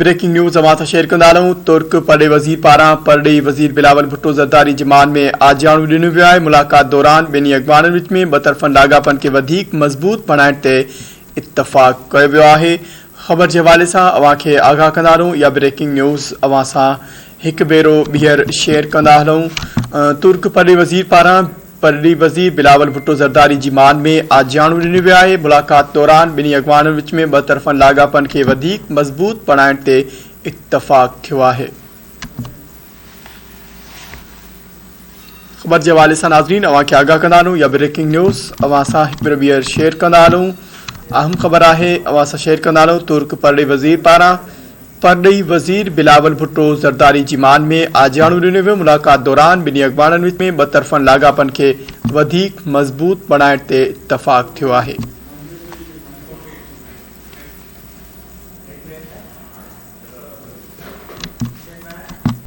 Breaking news اوهان سان share ڪندا هلون ترڪ پرڏيهي وزير پاران پرڏيهي وزير بلاول ڀٽو زرداري جي مان ۾ آجياڻو ڏنو ويو آهي ملاقات دوران ٻنهي اڳواڻن وچ ۾ ٻطرفن لاڳاپن کي وڌيڪ مضبوط بڻائڻ تي اتفاق ڪيو ويو آهي خبر جي حوالي سان اوهان کي آگاهه ڪندا هلون اها بريڪنگ نيوز اوهان سان هڪ ڀيرو ٻيهر شيئر ڪندا هلون ترڪ پرڏيهي وزير پاران پرڏيهي وزير بلاول ڀٽو زرداري جي مان ۾ آجياڻو ڏنو ويو آهي، ملاقات دوران ٻنهي اڳواڻن وچ ۾ ٻطرفن لاڳاپن کي وڌيڪ مضبوط بڻائڻ تي اتفاق ٿيو آهي. خبر جي حوالي سان ناظرين اوهان کي آگاهه ڪندا هلون يا بريڪنگ نيوز اوهان سان هڪ ڀيرو ٻيهر شيئر ڪندا هلون اهم خبر آهي اوهان سان شيئر ڪندا هلون ترڪ پرڏيهي وزير پاران پرڏيهي وزير بلاول ڀٽو زرداري جي مان ۾ آجياڻو ڏنو ويو، ملاقات دوران ٻنهي اڳواڻن وچ ۾ ٻطرفن لاڳاپن کي وڌيڪ مضبوط بڻائڻ تي اتفاق ٿيو آهي.